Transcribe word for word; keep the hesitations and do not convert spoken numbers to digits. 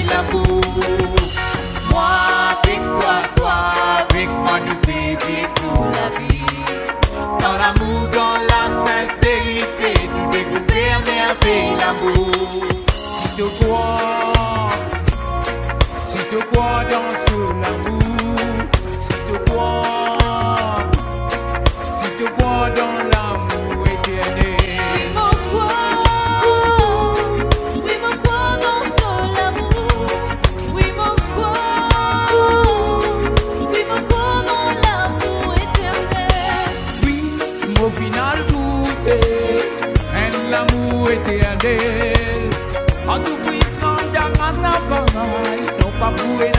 Lamour. Moi avec toi, toi avec moi, nous bébés pour la vie. Dans l'amour, dans la sincérité, nous découvrir merveille l'amour. Si to krwar, si to krwar dan so lamour, si to krwar, si to krwar dan lamour eternel. Wi, mo krwar, wi, mo krwar dan so lamour. Wi, mo krwar, wi, mo krwar dan lamour eternel. Wi, mo finn al trouve enn lamour eternel. An tou pwisan, Dama, napa paray, non, pa pou ena